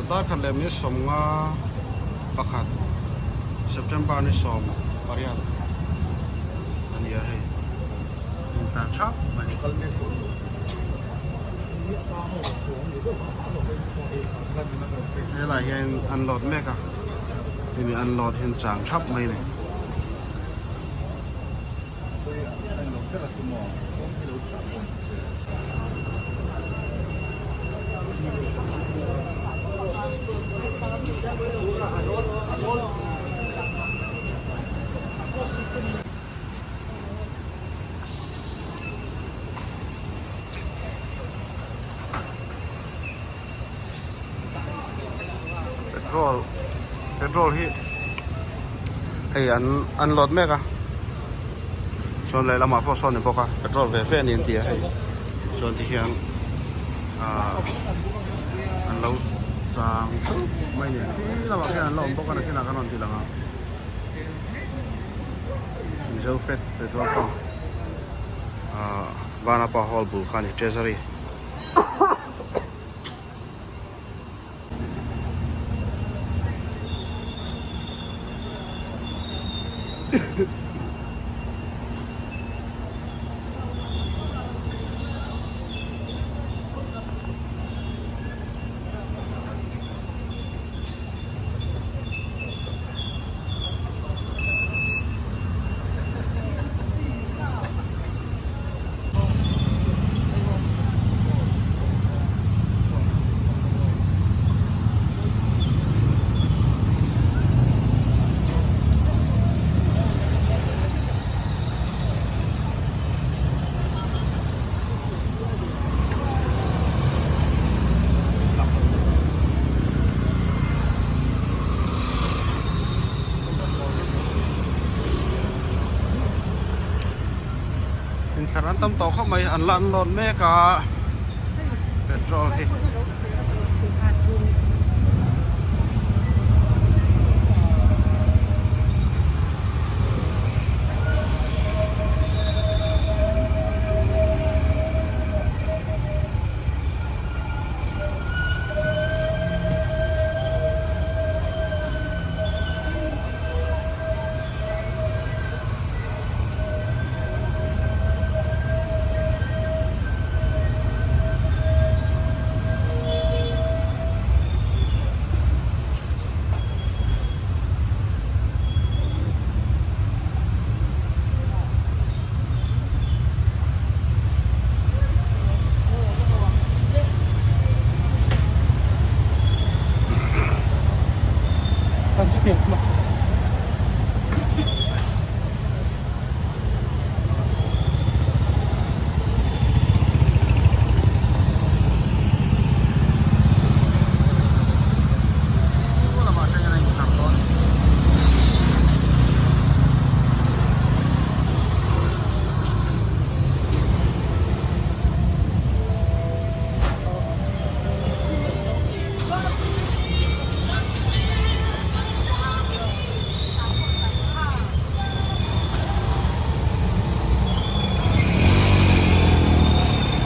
Dar khat leh minute 51 September ni 18 a ni a hei intlar thap mai. Helai hian an load mek a hemi an load hian chang thap mai a ni. Petrol petrol hi hei an an load mek a chuan lehlamah pawh sawn a ni bawk a petrol ve ve a ni an ti a hei chuan ti hian ahh an lo chang thup mai a ni khi lamah khian an la awm bawk a nakinah kan rawn ti lang ang Mizo fat petrol pump ahh Vanapa hall bul kha a ni treasury. Intlar an tam tawh khawp mai an la an lawn mek a petrol hi.